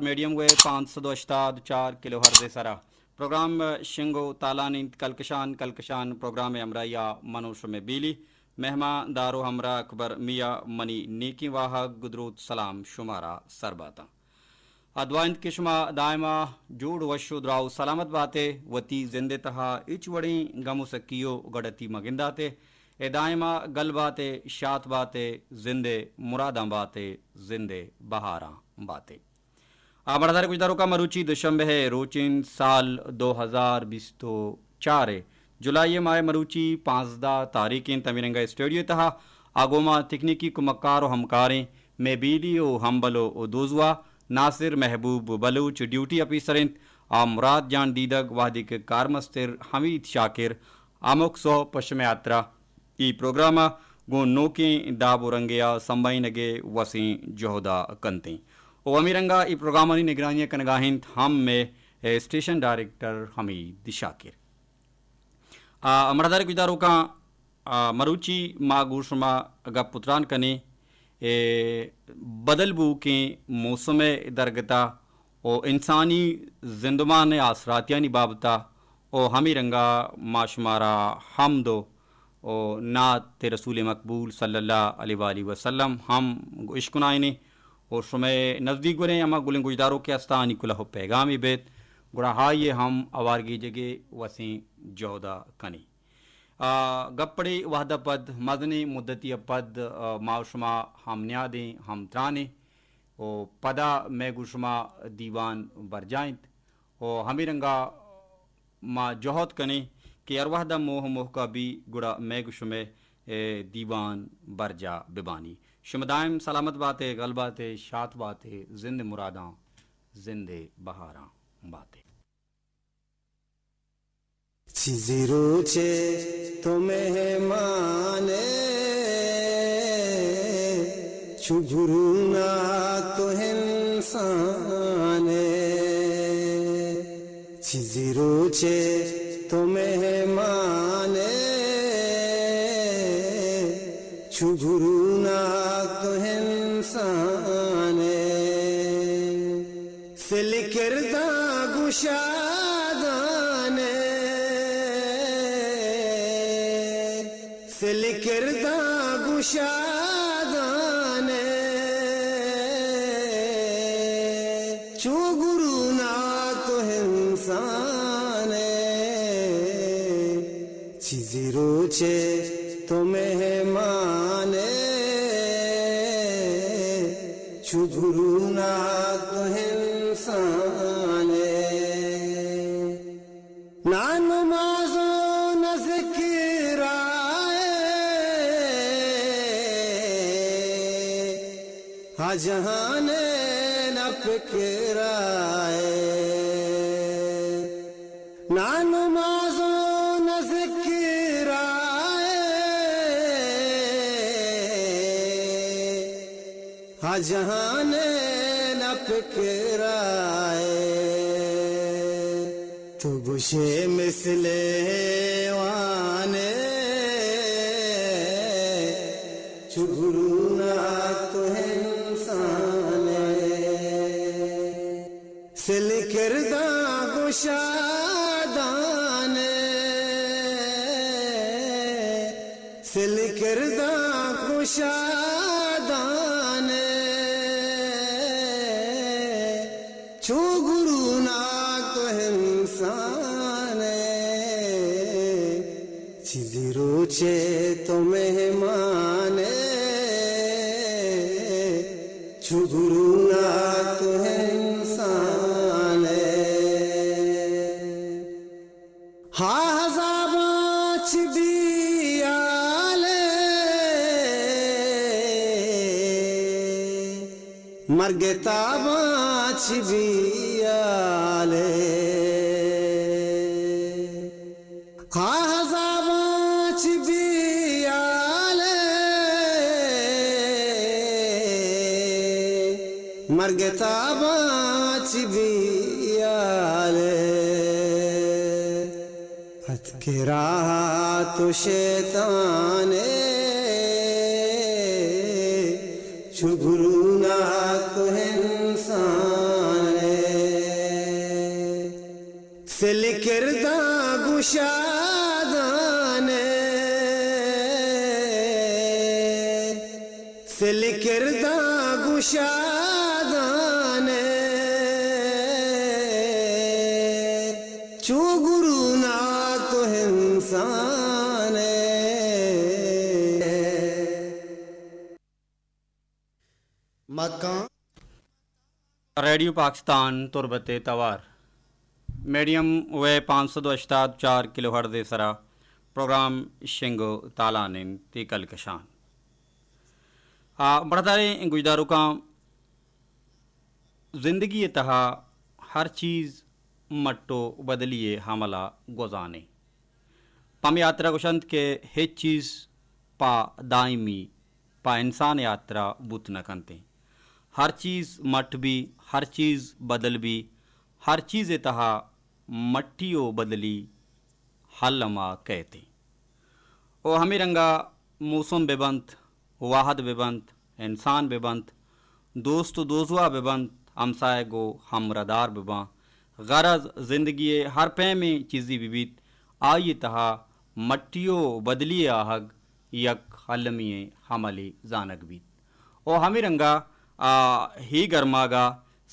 Medium view پانچ سد و ہشتاد و چار کلو ہرٹز ءِ سرا پروگرام شنگ و تالان انت۔ کلکشان، کلکشان پروگرام ءِ ہمراہی ءَ من و شمے بیلی، مہمان دار و ہمراہ اکبر میاں، منی نیکیں واہگ، دروت سلام شمارا سر باتاں۔ آ دعا انت کہ شما دائما جوڑ، وش و دراہ و سلامت باتے، وتی زند ءِ تہا ہچ وڑیں گم و سکی و گڑتی مہ گنداتے، اے دائما گل باتے، شات باتے، زند ءِ مراداں باتے، زند ءِ بہاراں باتے۔ آ، مڑدار گوشداروکاں، مروچی دوشنبہ ءِ روچ انت، سال دو ہزار بیست و چار ءِ جولائی ءِ ماہ ءِ مروچی پانزدہ تاریخ انت۔ ہمے رنگ ءَ اسٹوڈیو ءِ تہا آ گوں ما تکنیکی کمکار و ہمکاریں مئے بیلی و ہمبل و، و دوزواہ ناصر محبوب بلوچ ڈیوٹی آفیسر انت، آ مراد جان دیدگ، وہدیکہ کارمستر حمید شاکر ہمک سہب پہ شمئے ہاترا اے پروگرام ءَ گوں نوکیں داب و رنگے ءَ سمبھینگ ءِ وسیں جہد ءَ کنت ایں۔ و ہمے رنگ ءَ اے پروگرامانی نگرانی ءَ کنگ ءَ انت ہم مئے اسٹیشن ڈائریکٹر حمید شاکر۔ آ، مڑدار گوشداروکاں، آ، مروچی ما گوں شما گپ و تران کنیں، اے، بدل بوکیں موسم ءِ درگت ءَ و انسانی زندمان ءِ آسراتیانی بابت ءَ و ہمے رنگ ءَ ما شمارا حمد و، و نعت رسول مقبول صلی اللہ علیہ وآلہ وسلم ہم اشکنائینیں و شمئے نزدیک گوریں ہما گلیں گوشداروکے ہستاں، آنی کلہ و پیغامے بیت، گڑا آئی ءَ ہم ہوار گیجگ ءِ وسیں جہد ءَ کنیں۔ آ، گپڑے وہد ءَ پد، مزنیں مدتی ءَ پد، آ، ما و شما ہم نیادیں، ہم ترانیں و پدا مئے گوں شما دیوان برجاہ انت و ہمے رنگ ءَ ما جہد کنیں کہ ہر وہد ءَ موہ موہ کا بی گڑا مئے گوں شمئے، اے، دیوان برجاہ ببانی۔ شما دائم سلامت باتے، گل باتے، شات باتے، زند مراداں، زند بہاراں باتے۔ چیزی روچے تو مہمان ئے، چو گرونا تو انسان ئے۔ چیزی روچے تو مہمان ئے، چو گرونا تو انسان ئے۔ سل کرداں گوں شادان ئے، سل کرداں گوں شادان ئے، چو گرونا تو انسان ئے۔ چیزی روچے تو مہمان ئے، چو گرونا تو انسان ئے۔ نہ نماز و نہ ذکر آئے، ہا جہان نہ فکر آئے۔ نہ نماز و نہ ذکر آئے، ہا جہان نہ فکر آئے۔ تو گوشے مثل حیوان ئے، چو گرونا تو انسان ئے۔ سل کرداں گوں شادان ئے، سل کرداں گوں شادان ئے، چو گرونا تو انسان ئے۔ چیزی روچے تو مہمان ئے، چو گرونا تو انسان ئے۔ ہا عذاباں چہ بے حال ئے، مرگ ءِ تاباں چہ بے حال ئے۔ ہا عذاباں چہ بے حال ئے، مرگ ءِ تاباں چہ بے حال ئے۔ اتک راہ تو شیطان ئے، چو گرونا تو انسان گشادانے، سل کرداں گشادانے، چو گرونا تو انسانے۔ مکان۔ ریڈیو پاکستان تربت ءِ توار، میڈیم ویو پانچ سد و ہشتاد چار کلو ہرٹز ءِ سرا پروگرام شنگ و تالان انت، تیکل کشان۔ آ، بڑداریں گوشداروکاں، زندگی ءِ تہا ہر چیز مٹ و بدلی ءِ حمل ءَ گوزان انت۔ پمے ہاترا گوشنت کہ ہچ چیز پہ دائمی پہ انسان ءِ ہاترا بوت نہ کنت۔ ہر چیز مٹ بی، ہر چیز بدل بی، ہر چیز ءِ تہا مٹی و بدلی حل ہما کئیت۔ و ہمے رنگا موسم بہ بنت، وہد بہ بنت، انسان بہ بنت، دوست و دوزواہ بہ بنت، ہمساہگ و ہمردار بہ باں، غرض زندگی ءِ ہر پیمیں چیزے بہ بیت، آئی ءِ تہا مٹی و بدلی ءِ آہگ یک المی ئیں حملے زانگ بیت۔ و ہمے رنگا، آ، ہے گرماگ ءَ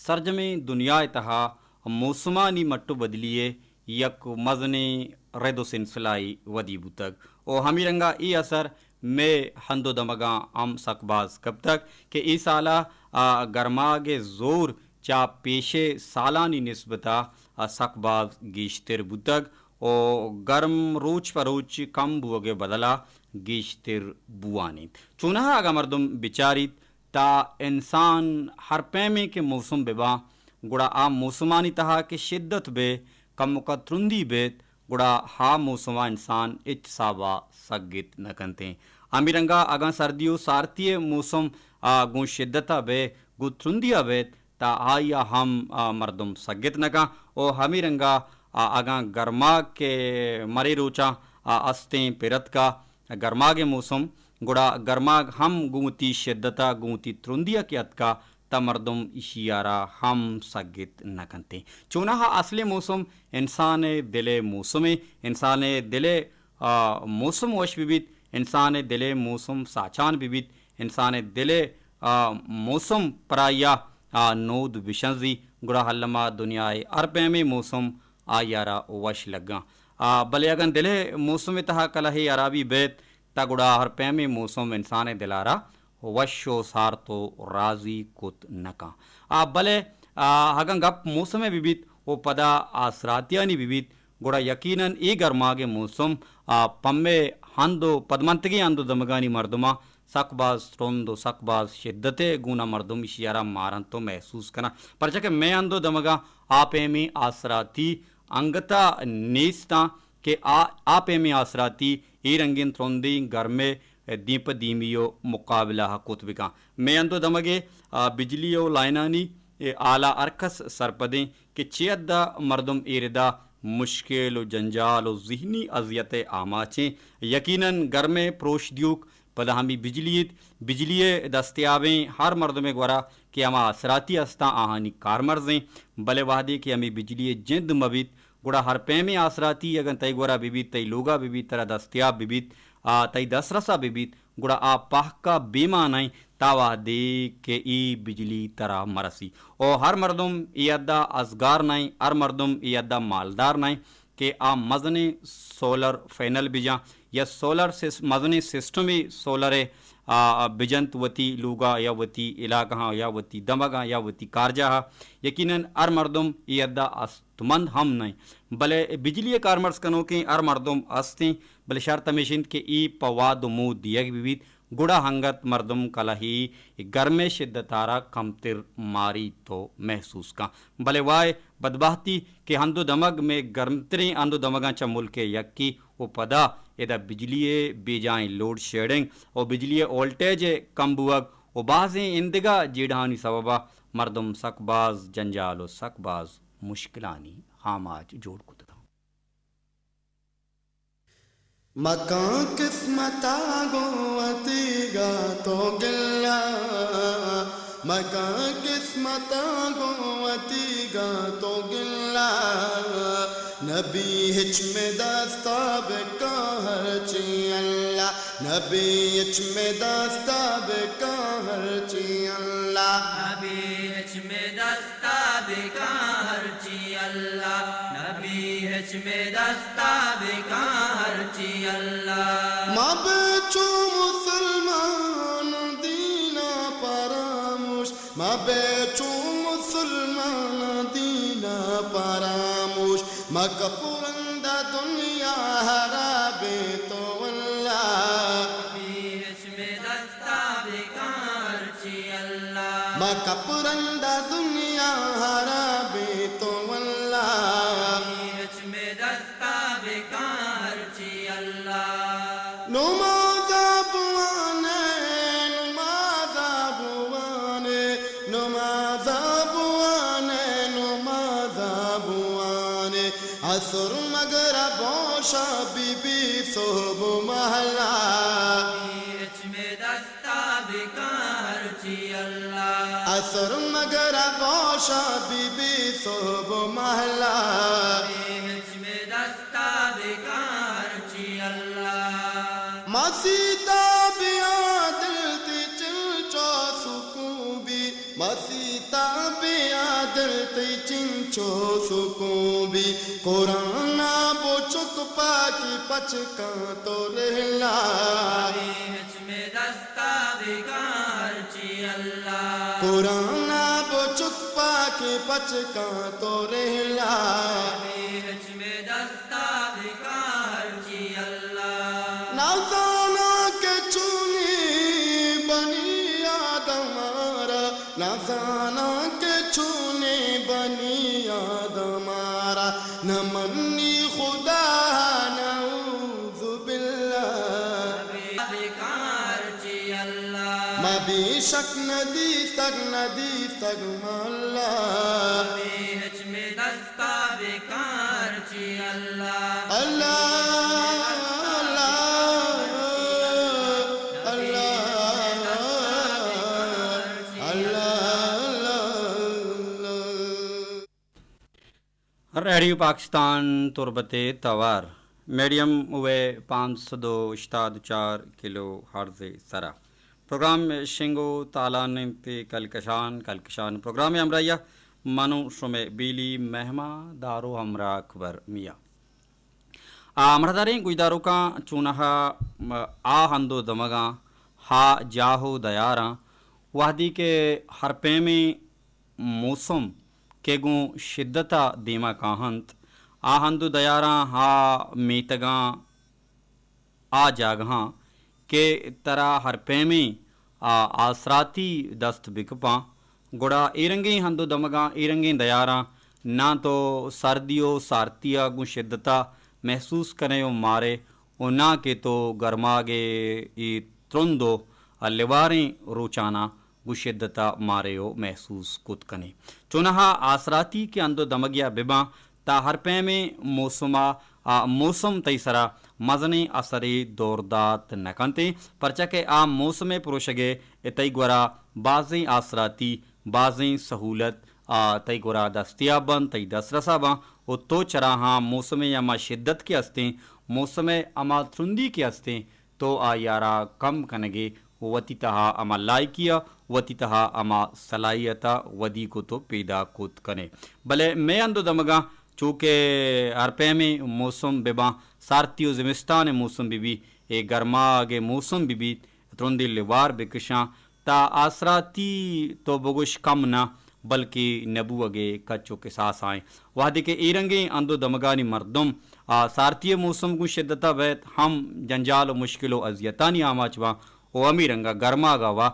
سرجمیں دنیا ءِ تہا موسمانی مٹ و بدلی ءِ یک مزنیں رد و سلسلہ ئے ودی بوتگ و ہمے رنگا اے اثر مئے ہند و دمگاں ہم سک باز کپتگ کہ اے سال ءَ، آ، گرماگ ءِ زور چہ پیش ءِ سالانی نسبت ءَ، آ، سک باز گیشتر بوتگ و گرم روچ پہ روچ کم بوگ ءِ بدل ءَ گیشتر بوان انت۔ چوناہا اگاں مردم بچاریت، تا انسان ہر پیمیں کہ موسم بہ باں، گڑا آ موسمانی تہا کہ شدت بہ، کمکا ترندی بیت، گڑا آ موسما انسان ہچ حسابا سگت نہ کنتیں۔ ہمے رنگا اگاں سردی و سارتی ءِ موسم، آ، گوں شدتا بہ، گوں ترندیا بیت، تا آئیا ہم، آ، مردم سگت نہ کن۔ و ہمے رنگا، آ، اگاں گرماگ کہ مرے روچاں، آ، استیں پر اتکا، گرماگ ءِ موسم، گڑا گرماگ ہم گوں وتی شدت ءَ، گوں وتی ترندی ءَ کہ اتکا، تا مردم ایشی ءَ را ہم سگت نہ کنتیں۔ چوناہا اصلیں موسم انسان ءِ دل ءِ موسم ءِ، انسان ءِ دل ءِ، آ، موسم وش بہ بیت، انسان ءِ دل ءِ موسم ساچان بہ بیت، انسان ءِ دل ءِ، آ، موسم پرائی ءَ، آ، نود بشنزی، گڑا الما دنیا ءِ ہر پیمیں موسم آئی ءَ را وش لگاں۔ آ، بلے اگاں دل ءِ موسم ءِ تہا کلہے ہرابی بیت، تا گڑا ہر پیمیں موسم انسان ءِ دل ءَ را وش و سارت و رازی کت نہ کن۔ آ، بلے، آ، اگاں گپ موسم ءِ بہ بیت و پدا آسراتیانی بہ بیت، گڑا یقیناً اے گرماگ ءِ موسم، آ، پمے ہند و پدمنتگیں ہند و دمگانی مردماں سک باز ترند و سک باز شدت ءِ گونا مردم ایشی ءَ را مارنت و محسوس کناں۔ پرچا کہ مئے ہند و دمگاں آ پیمیں آسراتی انگتا نیستاں کہ آ، آ پیمیں آسراتی اے رنگیں ترندیں گرم ءِ دیم پہ دیمی و مقابلہ ءَ کت بکن۔ مئے ہند و دمگ ءِ، آ، بجلی و لائنانی، اے، حالا ہر کس سرپدیں کہ چے حد ءَ مردم اے ردا مشکل و جنجال و ذہنی اذیت ءِ آماچیں۔ یقیناً گرم ءِ پروش دیوک پدا ہمے بجلی ایت۔ بجلی ءِ دستیابیں ہر مردمے گورا کہ ہما آسراتی استاں، آہانی کارمرزیں، بلے وہدے کہ ہمے بجلی ءِ جند مہ بیت، گڑا ہر پیمیں آسراتی اگاں تئی گورا بہ بیت، تئی لوگا بہ بیت، ترا دستیاب بہ بیت، آ، تئی دسترسا بہ بیت، گڑا آ پہکا بے مانا ایں، تا وہدے کہ اے بجلی ترا مرسی۔ او ہر مردم اے حدا ازگار نہ ایں، ہر مردم اے حدا مالدار نہ ایں کہ آ مزنیں سولر پینل بجاں یا سولر سس-، مزنیں سسٹمے سولر ءِ، آ، بجنت وتی لوگا یا وتی علاقہاں یا وتی دمگاں یا وتی کارجاہا۔ یقیناً ہر مردم اے حدا استمند ہم نہ ایں، بلے بجلی ءِ کارمرز کنوکیں ہر مردم استیں، بلے شرط ہمیش انت کہ اے پہ وہد و مود دیگ بہ بیت، گڑا انگت مردم کلہی گرمیں شدت ءَ را کمتر ماریت و محسوس کن۔ بلے وائے بدبہتی کہ ہند و دمگ مئے گرمتریں ہند و دمگاں چہ ملک ءِ یکے و پدا ادا بجلی ءِ بے جاہیں لوڈ شیڈنگ و بجلی ءِ وولٹیج ءِ کم بوگ و بازیں ایندگہ جیڑہانی سبب ءَ مردم سک باز جنجال و سک باز مشکلانی آماچ جوڑ کتگ انت۔ مکاں قسمت ءَ گوں وتیگا تو گلہ، مکاں قسمت ءَ گوں وتیگا تو گلہ، نہ نبی ہچ مے دستا بکاں ہرچی اللہ، نبی ہچ مے دستا بکاں ہرچی اللہ۔ نبی ہچ مے دستا بکاں ہرچی اللہ، نبی ہچ مے دستا بکاں ہرچی اللہ۔ ما بچو مسلمان دینا پراموش، مبے چو مسلمان دینا پراموش، مکپ رندا دنیا ہرابیں تو اللہ۔ نبی ہچ مے دستا بکاں ہرچی اللہ۔ مکپ رندا دنیا ہرابیں تو اللہ۔ نبی ہچ مے دستا بکاں ہرچی اللہ۔ نمازا بوانے، نمازا بوانے، نمازا بوانے، نمازا بوانے۔ عصر مغرب و شب بی بی صبح مہلا۔ نبی ہچ مے دستا بکاں ہرچی اللہ۔ عصر مغرب و شب بی بی صبح مہلا۔ نبی ہچ مے دستا بکاں ہرچی اللہ۔ مسیتا بیا دل تی چنچو سکون بی، مسیتا بیا دل تی چنچو سکون بی، قرآنا بچک پاکی پچکاں تو رہلا۔ نبی ہچ مے دستا بکاں ہرچی اللہ۔ قرآنا بچک پاکی پچکاں تو رہلا۔ نبی ہچ مے دستا بکاں ہرچی اللہ۔ نزاناں کہ چونیں بنی آدم آرا، نزاناں کہ چونیں بنی آدم آرا، نہ منی خدا نعوذ باللہ۔ نبی بکاں ہرچی اللہ۔ مبی شک ندیستگ، ندیستگ ماں اللہ۔ نبی ہچ مے دستا بکاں ہرچی اللہ۔ اللہ، اللہ، اللہ، اللہ، اللہ۔ ریڈیو پاکستان تربت توار، میڈیم ویو پانچ سد و ہشتاد و چار کلو ہرٹز سرا پروگرام شنگ و تالان انت۔ کلکشان، کلکشان پروگرام ہمراہیا منو شمے بیلی مہما دارو ہمراہ اکبر میاں۔ آ، ہمراہداریں گوشداروکاں، چونہا، م، آ ہند و دمگاں، ہا جاہ و دیاراں، وہدی کہ ہر پیمیں موسم کہ گوں شدت ء دیما کاہنت، آ ہند و دیاراں، آ میتگاں، آ جاگہاں کہ ترا ہر پیمیں آ آسراتی دست بکپاں، گڑا اے رنگیں ہند و دمگاں، اے رنگیں دیاراں ناں تو سردی و سارتی ء گوں شدت ء محسوس کنے و مارے، و ناں کہ تو گرماگ ء اے ترند و لواریں روچاناں گوں شدت ء مارے و محسوس کت کنے۔ چونہا آسراتی کہ ہند و دمگیا بباں، تا ہر پیمیں موسم ء آ موسم تئی سرا مزنیں اثرے دور دات نہ کنت، پرچا کہ آ موسم ء پروشگ ء تئی گورا بازیں آسراتی، بازیں سہولت آ تئی گورا دستیاب بنت، تئی دسترسا باں، و تو چراہاں موسم ء ہما شدت کہ استیں، موسم ء ہما ترندی کہ استیں، تو آئی ء را کم کنگ ء وتی تہا ہما لائکی ء وتی تہا ہما صلاحیت ء ودی کت و پیدا کت کن ئے۔ بلے مئے ہند و دمگاں چو کہ ہر پیمیں موسم بہ باں، سارتی و زمستان ء موسم بہ بیت، اے گرماگ ء موسم بہ بیت، ترندیں لوار بہ کشاں، تا آسراتی تو بگوش کم نہ، بلکہ نہ بوگ ء کچ و کساس آئیں۔ وہدے کہ اے رنگیں ہند و دمگانی مردم آ سارتی ء موسم گوں شدت ء بئیت، ہم جنجال و مشکل و اذیتانی آماچ باں و ہمے رنگ ء گرماگ ء وا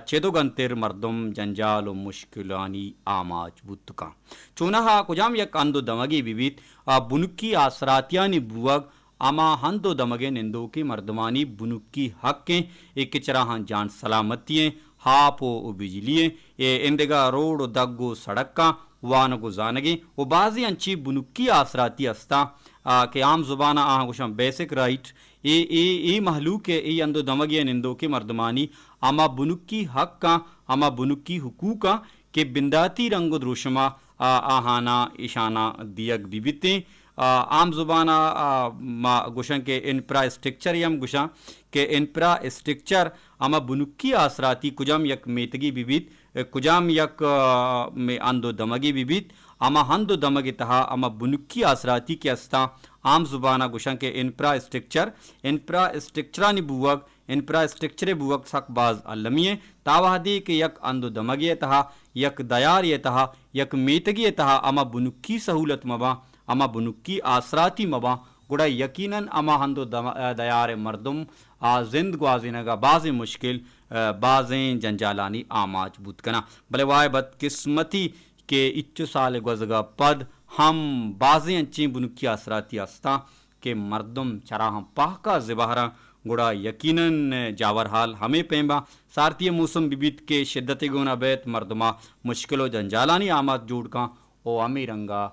چد و گنتر مردم جنجال و مشکلانی آماچ بوت کن۔ چونہا کجام یک ہند و دمگے بہ بیت، آ بنکی آسراتیانی بوگ ہما ہند و دمگ ء نندوکیں مردمانی بنکی حق انت، اے کہ چراہاں جان سلامتی انت، آپ و بجلی انت، اے ایندگہ روڈ و دگ و سڑکاں، وانگ و زانگ انت و بازیں انچیں بنکی آسراتی استاں، آ، کہ عام زبان ء آہاں گوشاں بیسک رائٹ۔ اے، اے، اے مہلوک ء اے ہند و دمگ ء نندوکیں مردمانی ہما بنکی حقاں، ہما بنکی حقوقاں کہ بنداتی رنگ و دروشم ء آ، آہاناں ایشاناں دیگ بہ بیتیں، آ، عام زبان ءَ، آ، ما گوشاں کہ انفراسٹرکچر ءَ ہم گوشاں کہ انفراسٹرکچر ہما بنکی آسراتی کجام یک میتگے بہ بیت، کجام یک، آ، مے ہند و دمگے بہ بیت، ہما ہند و دمگ ءِ تہا ہما بنکی آسراتی کہ استاں، عام زبان ءَ گوشاں کہ انفراسٹرکچر، انفراسٹرکچرانی بوگ، انفراسٹرکچر ءِ بوگ سک باز المی ایں۔ تا وہدے کہ یک ہند و دمگے ءِ تہا، یک دیارے ءِ تہا، یک میتگے ءِ تہا ہما بنکی سہولت مہ باں، ہما بنکی آسراتی مہ باں، گڑا یقیناً ہما ہند و دم-، دیار ءِ مردم آ زند گوازینگ ءَ بازیں مشکل، آ، بازیں جنجالانی آماچ بوت کناں۔ بلے وائے بدقسمتی کہ اچو سال گوزگ ءَ پد ہم بازیں انچیں بنکی آسراتی استاں کہ مردم چراہاں پہک ءَ زبہراں، گڑا یقیناً جاور حال ہمے پیم باں۔ سارتی ءِ موسم بہ بیت کہ شدت ءِ گون ءَ بیت، مردم ءَ مشکل و جنجالانی آماچ جوڑ کن و ہمے رنگ ءَ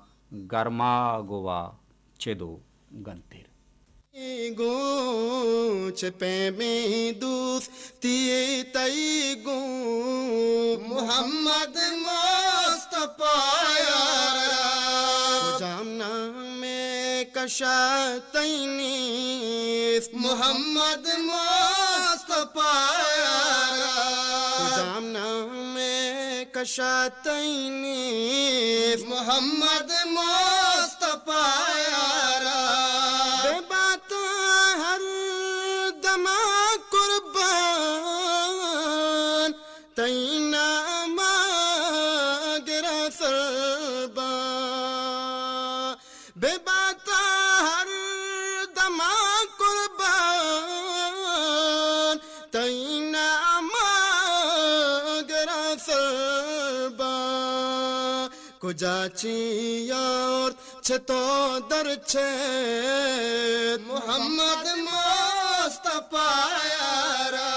گرماگ و چد و گنتر۔ گوں چہ پیمیں دوستی تئی گوں محمد مصطفی یارا۔ کجام نام کشا تئی نیست محمد مصطفی یارا۔ کجام نام کشا تئی نیست محمد مصطفی یارا۔ بہ باتاں ہر دما قربان تئی نام ءَ گراں سرباں۔ بہ باتاں ہر دما قربان تئی نام ءَ گراں سرباں۔ کجا چی یارت چہ تو در چیت محمد مصطفی یارا۔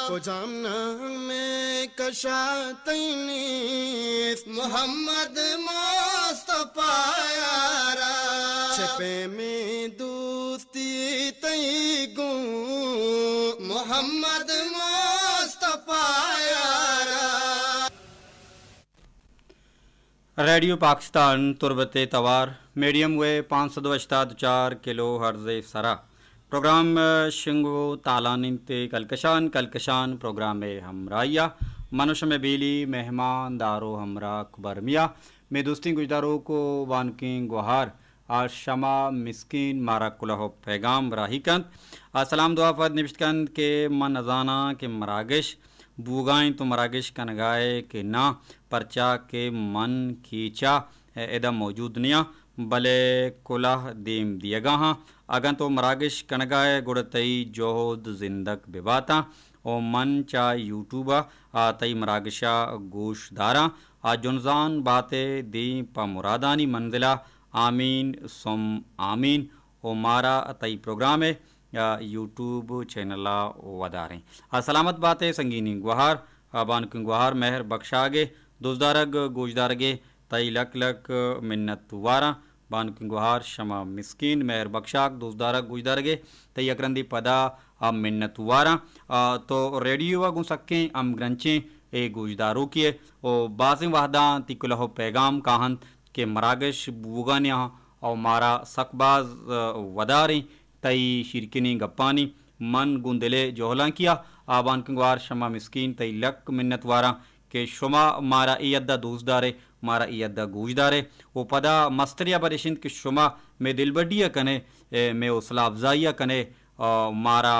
کجام نام کشا تئی نیست محمد مصطفی یارا۔ چہ پیمیں دوستی تئی گوں محمد مصطفی یارا۔ ریڈیو پاکستان تربت ءِ توار، میڈیم ویو پانچ سد و ہشتاد و چار کلو ہرٹز ءِ سرا پروگرام شنگ و تالان انت۔ کلکشان، کلکشان پروگرام ءِ ہمراہی ءَ من و شمئے بیلی مہمان دار و ہمراہ اکبر میاں۔ مئے دوستیں گوشداروک و بانکیں گوہار آ شما مسکین مارا کلوہ و پیغام راہی کنت۔ آ سلام دعا پد نبشت کنت کہ من نزاناں کہ مراگش بوگا انت و مراگش کنگا ئے کہ ناں، پرچا کہ من کیچا ادا موجود نیاں، بلے کلوہ دیم دیگا ہاں۔ اگاں تو مراگش کنگا ئے گڑا تئی جہد زندگ بباتاں و من چہ یوٹیوب ءَ تئی مراگش ءَ گوش داراں۔ آ جنزان بات ئے دیم پہ مرادانی منزل ءَ۔ آمین ثم آمین۔ و مارا تئی پروگرام ءِ، آ، یوٹیوب چینل ءَ وداریں۔ آ، سلامت بات ئے سنگینیں گوہار، آ، بانکیں گوہار مہر بکشاگ ءِ دوستدارگ گوشدارگ ءِ تئی لک لک منت واراں۔ بانکیں گوہار شما مسکین مہر بکشاگ دوستدارگ گوشدارگ ءِ تئی یک رندے پدا آ منت واراں۔ آ، تو ریڈیو ءَ گوں سکیں ہمگرنچیں اے گوشداروکے ئے و بازیں وہداں تئی کلوہ و پیغام کاہنت کہ مراگش بوگا نیاں و مارا سک باز، آ، وداریں تئی شیرکنیں گپانی۔ من گوں دل ءِ جہلانکی ءَ آ بانکیں گوہار شما مسکین تئی لک منت واراں کہ شما مارا اے حد ءَ دوست دارے، مارا اے حد ءَ گوش دارے و پدا مستریں ہبر اش انت کہ شما مئے دلبڈی ءَ کن ئے، اے، مئے حوصلہ افزائی ءَ کن ئے، آ، مارا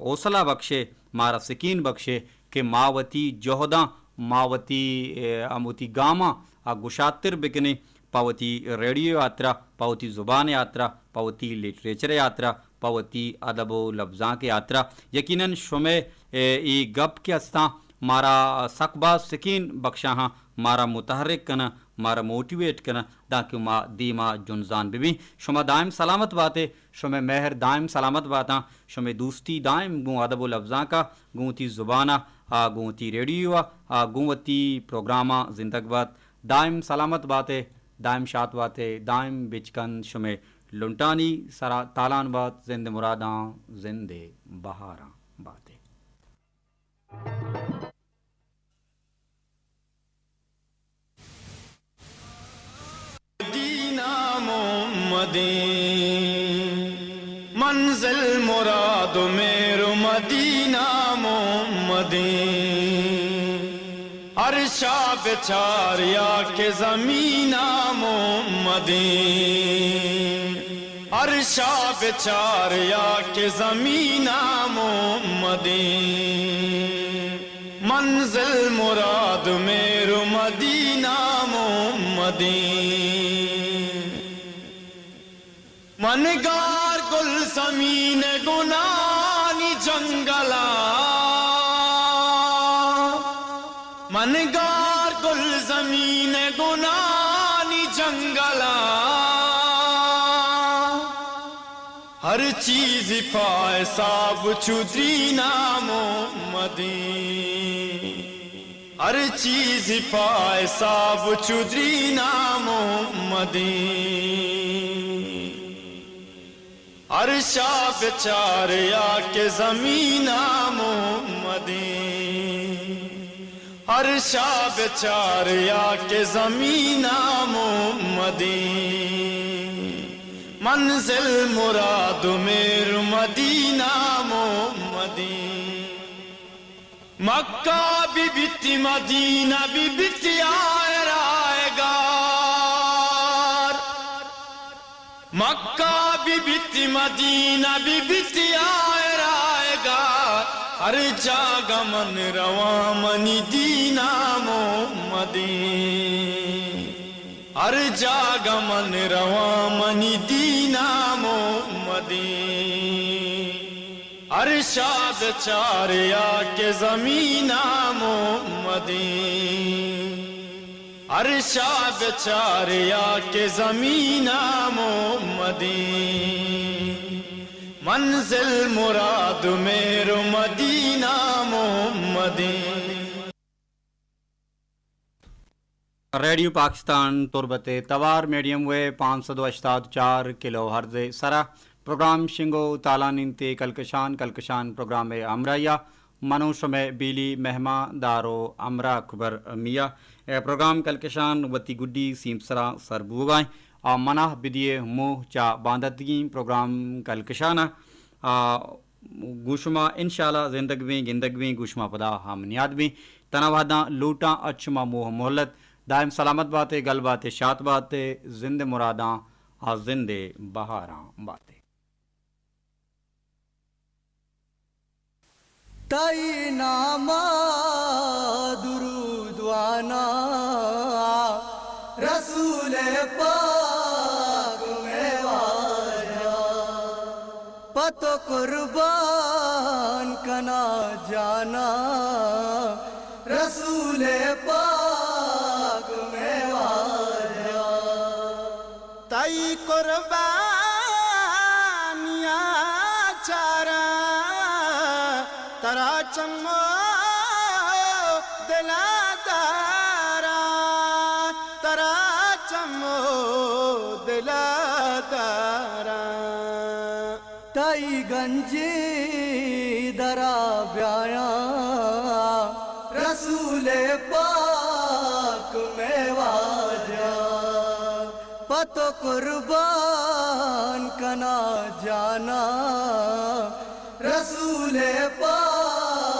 حوصلہ بکش ئے، مارا سکین بکش ئے کہ ما وتی جہداں، ما وتی، اے، ہم وتی گاماں آ گشادتر بکنیں۔ پہ وتی ریڈیو ءِ ہاترا، پہ وتی زبان ءِ ہاترا، پہ وتی لٹریچر ءِ ہاترا، پہ وتی ادب و لبزانک ءِ ہاترا۔ یقیناً شمئے، اے، اے گپ کہ استاں مارا سک باز سکین بکشاں، مارا متحرک کناں، مارا موٹیویٹ کناں، دانکہ ما دیما جنزان ببیں۔ شما دائم سلامت بات ئے، شمئے مہر دائم سلامت باتاں، شمئے دوستی دائم گوں ادب و لبزانک ءَ، گوں وتی زبان ءَ، آ، گوں وتی ریڈیو ءَ، آ، گوں وتی پروگراماں زندگ بات۔ دائم سلامت بات ئے، دائم شات بات ئے، دائم بچکند شمئے لنٹانی سرا تالان بات، زند مراداں، زند بہاراں بات ئے۔ دینا محمد منزل مراد و مہر و مدینہ محمدیں۔ عرشا بچار یا کہ زمینہ محمدیں۔ عرشا بچار یا کہ زمینہ محمدیں۔ منزل مراد مہر و مدینہ محمدیں۔ من گار گلزمین گنانی جنگلا، من گار گلزمین گنانی جنگلا، ہر چیز پہ حساب چو دینہ محمدیں۔ ہر چیز پہ حساب چو دینہ محمدیں۔ عرشا بچار یا کہ زمینہ محمدیں۔ عرشا بچار یا کہ زمینہ محمدیں۔ منزل مراد مہر مدینہ محمدیں۔ مکہ بہ بیت مدینہ بہ بیت آئے رائگار۔ مکہ بہ بیت مدینہ بہ بیت آئے رائگار۔ ہر جاگہ من رواں منی دینہ محمدیں۔ ہر جاگہ من رواں منی دینہ محمدیں۔ عرشا بچار یا کہ زمینہ محمدیں۔ عرشا بچار یا کہ زمینہ محمدیں۔ منزل مراد مہر مدینہ محمدیں۔ ریڈیو پاکستان تربت ءِ توار میڈیم ویو پانچ سد و ہشتاد چار کلو ہرتز ءِ سرا پروگرام شنگ و تالان انت۔ کلکشان، کلکشان پروگرام ءِ ہمراہی ءَ من و شمئے بیلی مہمان دار و ہمراہ اکبر میاں۔ اے پروگرام کلکشان وتی گڈی سیمسراں سر بوگا انت۔ آ منا بدیے موہ چا بانداتگیں پروگرام کلکشان ءَ۔ آ، گوں شما انشاءاللہ زندگ بیں، گندگ بیں، گوں شما پدا ہم نیاد بیں۔ تنا وہداں لوٹاں اچ شما موہ مہلت۔ دائم سلامت باتے، گل باتے، شات باتے، زند مراداں آ زند بہاراں باتے۔ تئی نام ءَ درود واناں، رسول پاک مئے واجہ۔ پہ تو قربان کناں جاناں، رسول پاک مئے واجہ۔ تئی قربانیاں چاراں، ترا چمو دلا داراں، ترا چمو دلا داراں۔ تئی گنجی درا بیایاں، رسول پاک مئے واجہ۔ پہ تو قربان کناں جاناں، رسول پاک۔